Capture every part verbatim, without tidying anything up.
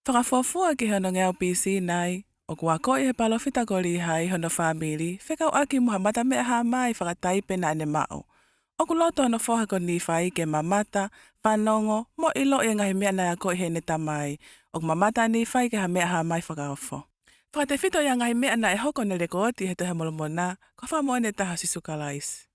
Fakafuofua ki he onongeau B.C. nai, ʻoku akoʻi ʻe he palōfita ko Līhai hono fāmili fekauʻaki mo ha mata meʻa-hā-mai fakataipe naʻa ne maʻu. ʻOku lotu hono foha ko Nīfai ke mamata, fanongo, mo ʻiloʻi e ngaahi meʻa naʻe akoʻi heʻene tamai. ʻOku mamata ʻa Nīfai ki ha meʻa-hā-mai fakaofo. Fakatefito ʻi he ngaahi meʻa naʻe hoko ʻo ne lekooti ʻi he Tohi ʻa Molomoná, ko e Fakamoʻoni ʻe Taha ʻo Sīsū Kalaisi.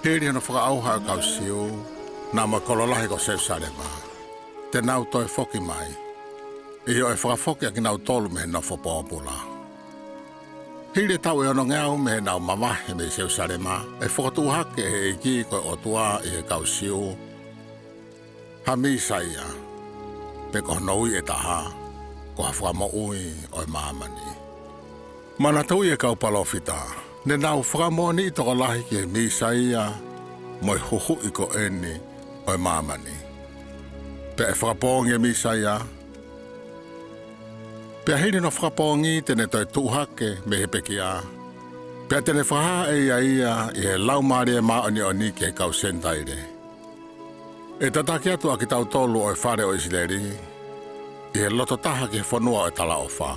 Hili hono fakaʻauha ʻa e kau Siu, naʻa mo e kolo lahi ko Selusalemá, te nau toe foki mai, ʻio, ʻe fakafoki ʻa kinautolu mei he nofo pōpula. Hili e taʻu ʻe onongeau mei heʻenau mavahe mei Selusalemá, ʻe fokotuʻu hake ʻe he ʻEiki ko e ʻOtuá ʻi he kau Siu ha Mīsaia, pe ko hono ui ʻe tahá, ko ha Fakamoʻui ʻo e māmaní. Manatuʻi e kau palōfitá, ne nau fakamoʻoniʻi tokolahi ki he Mīsaia mo e Huhuʻi ko ʻeni ʻo e māmaní. Pea ʻe fakapoongi e Mīsaiá, pea hili hono fakapoongí te ne toe tuʻu hake mei he pekiá, pea te ne fakahā ʻe ia ia ʻi he Laumālie Māʻoniʻoní ki he kau Senitailé. ʻE tataki atu ʻa kitautolu ʻo e fale ʻo ʻIsilelí ʻi he loto taha ki he fonua ʻo e talaʻofá,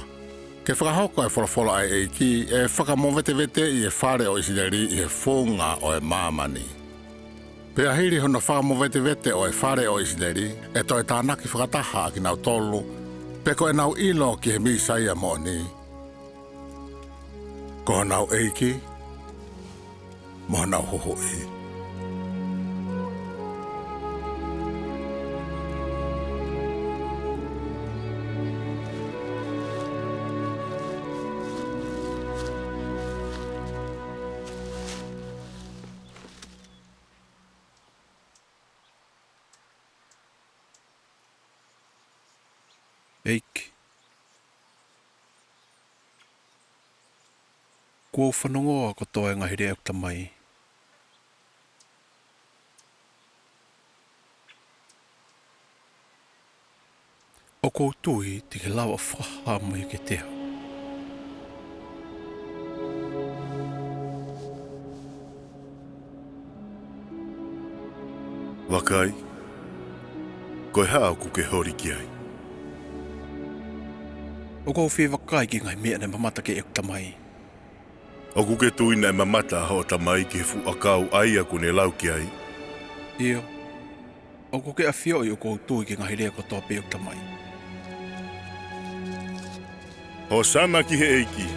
ke fakahoko e folofola ʻa e ʻEikí ʻe fakamoveteveteʻi e fale ʻo ʻIsilelí ʻi he funga ʻo e māmaní. Pea hili hono fakamovetevete ʻo e fale ʻo ʻIsilelí, ʻe toe tānaki fakataha ʻa kinautolu, pe ko ʻenau ʻilo ki he Mīsaia moʻoní, ko honau ʻEikí mo honau Huhuʻí. ʻEiki, kuó u fanongoa kotoa e ngaahi lea ʻa ʻeku tamaí. ʻOku ou tui te ke lava ʻo fakahā mai kiate au. Vakai, ko e hā ʻokú ke holi ki ai? ʻOku ou fie vakai ki he ngaahi meʻa naʻe mamata ki ai ʻeku tamaí. ʻOkú ke tui naʻe mamata ʻa hoʻo tamaí ki he fuʻu ʻakau ʻa ia kuó ne lau ki aí? ʻIo, ʻokú ke ʻafioʻi ʻoku ou tui ki he ngaahi lea kotoa pē ʻa ʻeku tamaí. Hōsana ki he ʻEiki,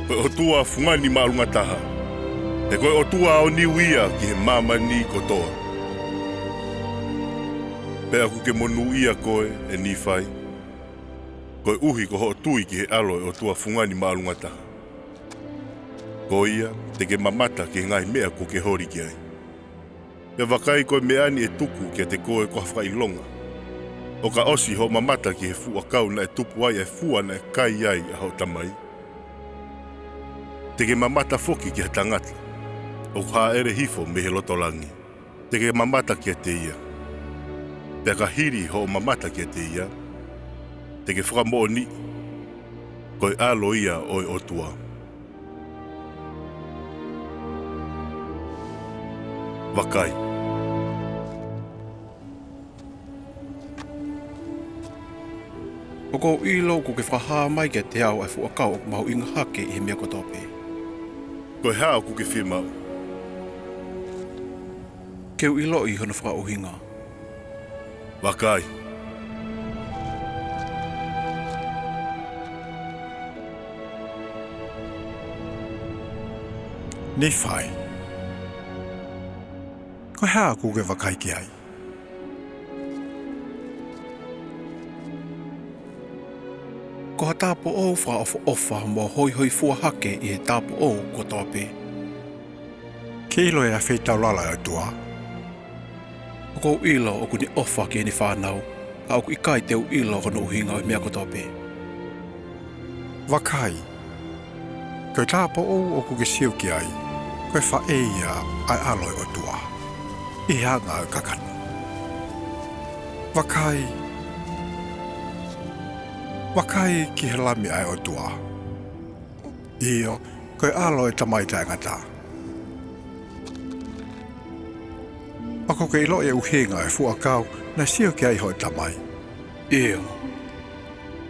ko e ʻOtua Fungani Māʻolunga Tahá, he ko e ʻOtua aoniu ia ki he māmaní kotoa. Pea ʻokú ke monūʻia koe, ʻe Nīfai, koeʻuhi ko hoʻo tui ki he ʻAlo ʻo e ʻOtua Fungani Māʻolunga Tahá. Ko ia, te ke mamata ki he ngaahi meʻa kuó ke holi ki aí. Pea vakai, ko e meʻá ni ʻe tuku kiate koe ko ha fakaʻilonga, ʻo ka ʻosi hoʻo mamata ki he fuʻu ʻakau naʻe tupu ai ʻa e fua naʻe kai ai ʻa hoʻo tamaí, te ke mamata foki ki ha tangata ʻoku hāʻele hifo mei he loto langí. Te ke mamata kiate ia. Pea ka hili hoʻo mamata kiate iá, te ke fakamoʻoniʻi ko e ʻAlo ia ʻo e ʻOtuá. Vakai, ʻoku ou ʻilo ʻokú ke fakahā mai kiate au ʻa e fuʻu ʻakau ʻoku mahuʻinga hake ʻi he meʻa kotoa pē. Ko e hā ʻokú ke fie maʻu? Ke u ʻiloʻi hono fakaʻuhingá. Vakai, Nīfai, ko e hā ʻokú ke vakai ki aí? Ko ha tāupoʻou fakaʻofoʻofa mo hoihoifua hake ʻi he tāupoʻou kotoa pē. Ke ʻilo e afeitaulala ʻo e ʻOtuá. ʻOku ou ʻilo ʻokú ne ʻofa ki heʻene fānaú, ka ʻoku ʻikai te u ʻilo hono ʻuhinga ʻo e meʻa kotoa pē. Vakai, ko e tāupoʻou ʻokú ke sio ki aí, ko e faʻē ia ʻa e ʻAlo ʻo e ʻOtuá, ʻi he anga ʻo e kakanó. Vakai, Vakai ki he Lami ʻa e ʻOtua, ʻio, ko e ʻAlo ʻo e Tamai Taʻengatá. ʻOku ke ʻiloʻi e ʻuhinga ʻo e fuʻu ʻakau naʻe sio ki ai hoʻo tamaí. ʻIo,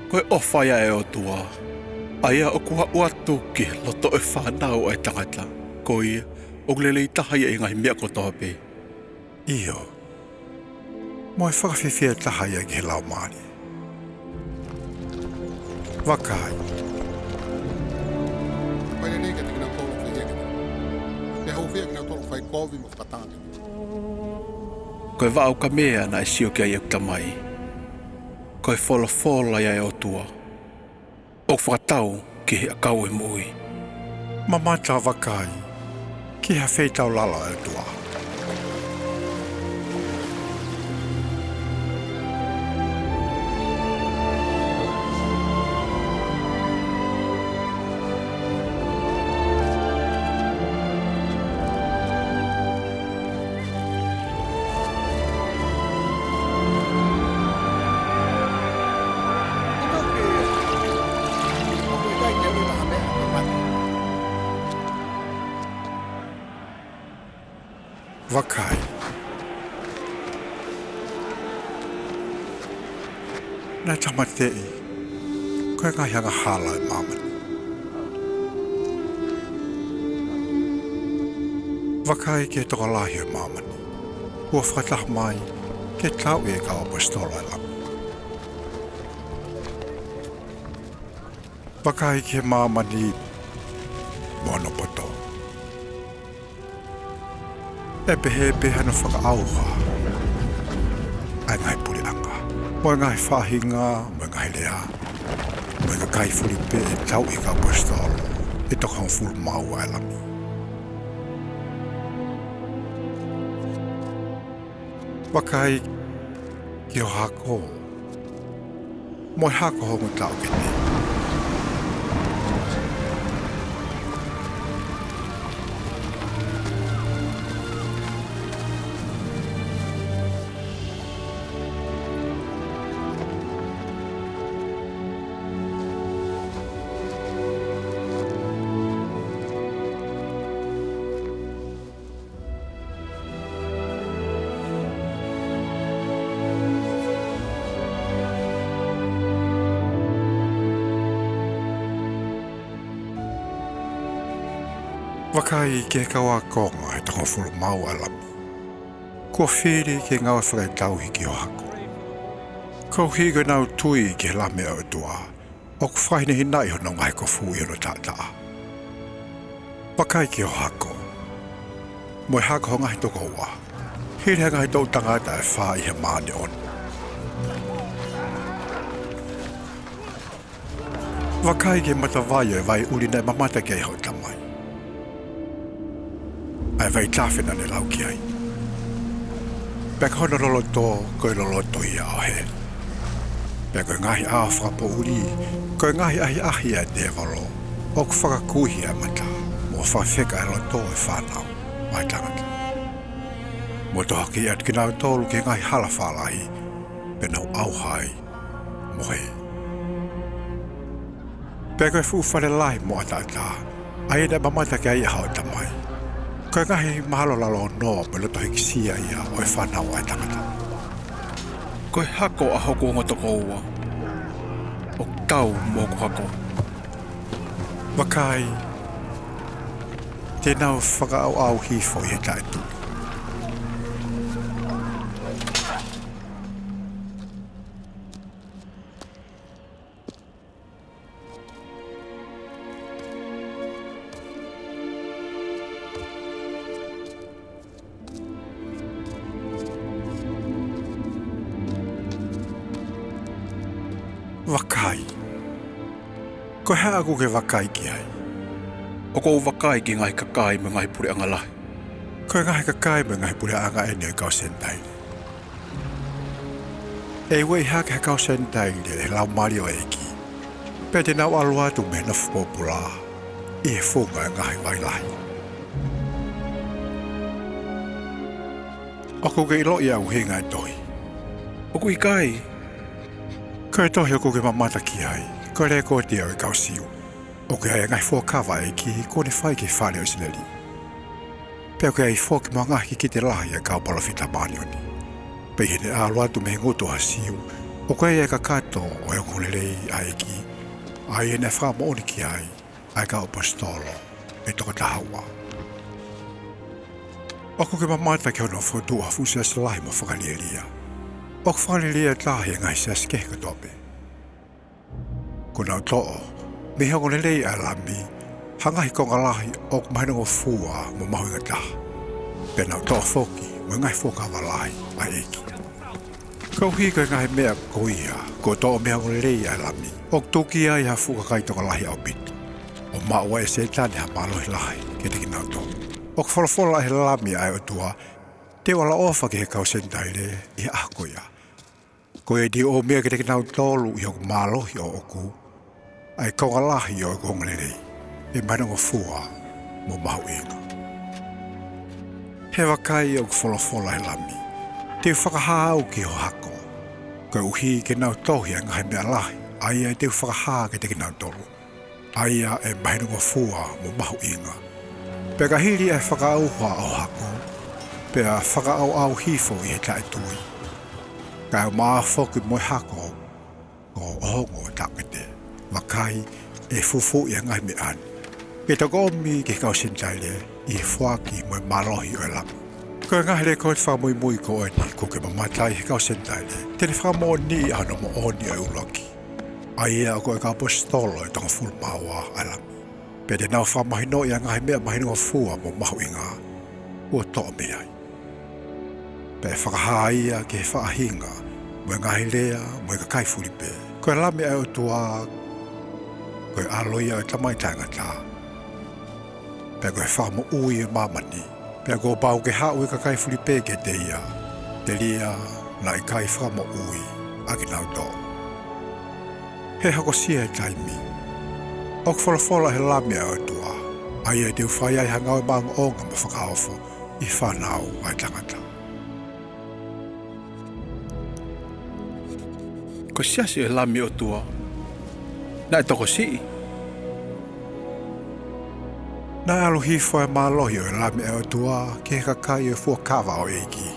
ko e ʻofa ia ʻa e ʻOtuá, ʻa ia ʻoku aʻu atu ki he loto ʻo e fānau ʻa e tangatá, ko ia ʻoku lelei taha ia ʻi he ngaahi meʻa kotoa pē, ʻio, mo e fakafiefia taha ia ki he laumālié. Vakai, ʻoku fai lelei kiate kinautolu ʻoku fai hia kiate kinautolu, pea hūfia kinautolu ʻoku fai kovi mo fakatanga kiate kinautolu. Ko e vaʻa ukamea naʻe sio ki ai ʻeku tamaí, ko e folofola ia ʻa e ʻOtuá, ʻoku fakatau ki he ʻakau ʻo e moʻuí. Mamata, vakai, ki he feitaulalo ʻa e ʻOtuá. Vakai, naʻe tāmateʻi ko e ngaahi angahala ʻo e māmaní. Vakai ki he tokolahi ʻo e māmaní, kuo fakataha mai ke tauʻi e kau ʻaposetolo ʻa e Lamí. Vakai ki he māmaní mo hono potó. ʻE pehē pē hano fakaʻauha ʻa e ngaahi puleʻangá, mo e ngaahi faʻahingá, mo e ngaahi leá, mo e kakai fulipē ʻe tauʻi e kau ʻaposetolo ʻe toko hongofulu mā ua ʻa e Lamí. Vakai ki ho hakó, mo e hako ʻo ho ongo taʻoketé. Vakai ki he kau ākonga ʻe toko hongofulu mā ua ʻa e Lamí, kuo fili ke ngāue fakaetauhi ki ho hakó. Koeʻuhi ko ʻenau tui ki he Lami ʻo e ʻOtuá, ʻoku fakahinehinaʻi hono ngaahi kofú ʻi hono taʻataʻá. Vakai ki ho hakó, mo e hako ʻo ho ngaahi tokouá, hili ha ngaahi toʻu tangata ʻe fā ʻi he māʻoniʻoni. Vakai ki he matavai ʻo e vai ʻuli naʻe mamata ki ai hoʻo tamaí, ʻa e vaitafe naʻá ne lau ki aí, pea ko hono lolotó ko e loloto ia ʻo heli. Pea ko e ngaahi ʻao fakapoʻulí ko e ngaahi ʻahiʻahi ʻa e tēvoló, ʻoku fakakuihi ʻa e matá, mo fakafeka ʻa e loto ʻo e fānau ʻa e tangatá, mo tohoakiʻi ʻa kinautolu ki he ngaahi hala fālahi, pea nau ʻauha ai mo hē. Pea ko e fuʻu fale lahi mo ʻataʻatā, ʻa ia naʻe mamata ki ai ʻa hoʻo tamaí, ko e ngaahi mahalo lalo ono mo e loto hīkisia ia ʻo e fānau ʻa e tangatá. Ko e hako ʻa hoku ongo tokouá ʻoku tau mo hoku hakó. Vakai, te nau fakaʻauʻau hifo ʻi he taʻetui. Vakai, ko e hā ʻokú ke vakai ki aí? ʻOku ou vakai ki he ngaahi kakai mo e ngaahi puleʻanga lahi. Ko e ngaahi kakai mo e ngaahi puleʻanga ʻeni ʻo e kau Senitailé. ʻE ueʻi hake ʻe he kau Senitailé ʻa e Laumālie ʻo e ʻEikí, pea te nau ʻalu atu mei he nofo pōpulá ʻi he funga ʻo e ngaahi vai lahí. ʻOkú ke ʻiloʻi ʻa e ʻuhinga ʻo e tohí? ʻOku ʻikai. Ko Ko e tohi ʻoku ke mamata ki ai, ko e lekooti ia ʻo e kau Siu, ʻoku ʻi ai e ngaahi fuakava ʻa e ʻEiki kuo ne fai ki he fale ʻo ʻIsileli. Pea ʻoku ʻi ai foki mo e ngaahi kikite lahi ʻa e kau palōfita māʻoniʻoni. Pea ʻi heʻene ʻalu atu mei he ngutu ʻo ha Siu, ʻoku ʻi ai e kakato ʻo e ongoongolelei ʻa e ʻEiki, ʻa ia naʻe fakamoʻoni ki ai ʻa e kau ʻaposetolo ʻe toko taha ua. ʻOku ke mamata ki hono fokotuʻu ha fuʻu siasi lahi mo fakalielia. ʻOku fakalielia taha ʻi he ngaahi siasi kehe kotoa pē. Kuo nau toʻo mei he ongoongolelei ʻa e Lami ha ngaahi konga lahi ʻoku mahinongofua mo mahuʻinga taha. Pea nau toʻo foki mo e ngaahi fuakava lahi ʻa e ʻEiki. Koeʻuhi ko e ngaahi meʻa ko ia kuo toʻo mei he ongoongolelei ʻa e Lami, ʻoku tuki ai ha fuʻu kakai tokolahi ʻaupito, ʻo maʻu ai ʻe Sētane ha mālohi lahi kiate kinautolu. ʻOku folofola ʻe he Lami ʻa e ʻOtua, te u ʻaloʻofa ki he kau Senitaile ʻi he ʻaho ko ia. Ko ia te u ʻomi kiate kinautolu ʻi hoku mālohi ʻoʻoku, ʻa e konga lahi ʻo ʻeku ongoongolelei, ʻe mahinongofua mo mahuʻinga. He vakai, ʻoku folofola ʻe he Lami, te u fakahā au ki ho hako, koeʻuhi ke nau tohi ʻa e ngaahi meʻa lahi ʻa ia te u fakahā kiate kinautolu, ʻa ia ʻe mahinongofua mo mahuʻinga. Pea ka hili ʻa e fakaʻauha ʻo ho hako, pea fakaʻauʻau hifo ʻi he taʻetui, kae ʻumaʻā foki mo e hako ʻo ho ongo taʻokete, vakai, ʻe fufuuʻi ʻa e ngaahi meʻa ni, ke toki ʻomi ki he kau Senitaile ʻi he foaki mo e mālohi ʻo e Lami. Ko e ngaahi lekooti fakamuimui ko eni kuo ke mamata ai he kau Senitaile, te ne fakamoʻoniʻi ʻa hono moʻoni ʻo e ʻuluaki, ʻa ia ʻoku ʻi ai e kau ʻaposetolo ʻe toko hongofulu mā ua ʻa e Lami. Pea te nau fakamahinoʻi ʻa e ngaahi meʻa mahinongofua mo mahuʻinga kuo toʻo mei ai. Pea ʻe fakahā ia ki he faʻahinga, mo e ngaahi lea, mo e kakai fulipē, ko e Lami ʻa e ʻOtua, ko e ʻAlo ia ʻo e Tamai Taʻengata, pea ko e Fakamoʻui ʻo māmani. Pea kuo pau ke haʻu e kakai fulipē kiate ia, telia naʻe ʻikai fakamoʻui ʻa kinautolu. He hokosia e taimi, ʻoku folofola ʻe he Lami ʻa e ʻOtua, ʻa ia te u fai ai ha ngāue maʻongoʻonga mo fakaofo ʻi he fānau ʻa e tangata. Ko e siasi ʻo e Lami ʻo e ʻOtua naʻe tokosiʻi. Naʻe ʻalu hifo e mālohi ʻo e Lami ʻa e ʻOtua ki he kakai ʻo e fuakava ʻo e ʻEiki,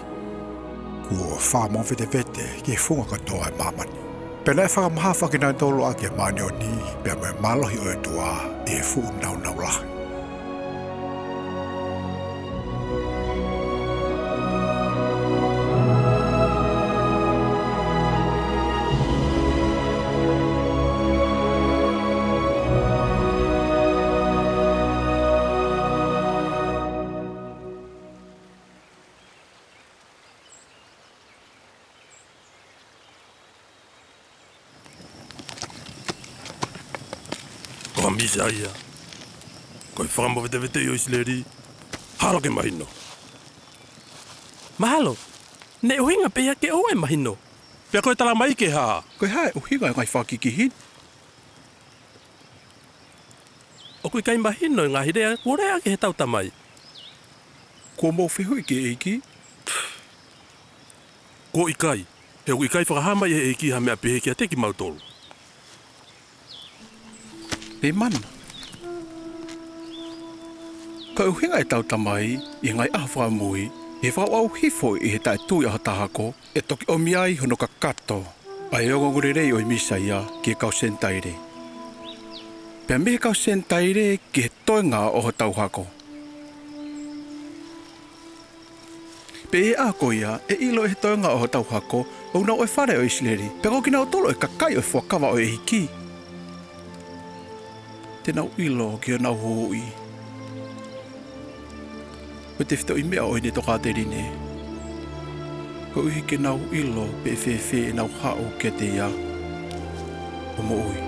kuo fakamovetevete ki he funga kotoa ʻo e māmani. Pea naʻe fakamahafu ʻa kinautolu ʻaki e māʻoniʻoni pea mo e mālohi ʻo e ʻOtua ʻi he fuʻu nāunau lahi. Ko ha Mīsaia, ko e Fakamoveteveteʻi ʻo ʻIsileli, hala ke mahino. Mahalo, ne ʻuhinga pē ia ke ʻoua ʻe mahino. Pea ko e talamai ke hā? Ko e hā e ʻuhinga ʻo e ngaahi fakakikihi ni? ʻOku ʻikai mahino e ngaahi lea kuo lea ʻaki ʻe heʻetau tamai. Kuo mou fehuʻi ki he ʻEiki? Kuo ʻikai, he ʻoku ʻikai fakahā mai ʻe he ʻEiki ha meʻa pehē kiate kimautolu. Leimana, ko e ʻuhinga ʻetau tamai ʻi he ngaahi ʻaho fakamui, ʻi he fakaʻauʻau hifo ʻi he taʻetui ʻa hotau hako, ʻe toki ʻomi ai hono kakato ʻa e ongoongolelei ʻo e Mīsaia ki he kau Senitaile, pea mei he kau Senitaile ki he toenga ʻo hotau hako. Pea ʻi he ʻaho ko ia, ʻe ʻilo ʻe he toenga ʻo hotau hako, ʻoku nau ʻo e fale ʻo ʻIsileli, pea ko kinautolu ʻa e kakai ʻo e fuakava ʻo e ʻEiki. Te nau ʻilo ki honau huhuʻi mo e tefitoʻi meʻa ʻo ʻene tokāteline, koeʻuhi ke nau ʻilo pe ʻe fēfē ʻenau haʻu kiate ia ʻo moʻui.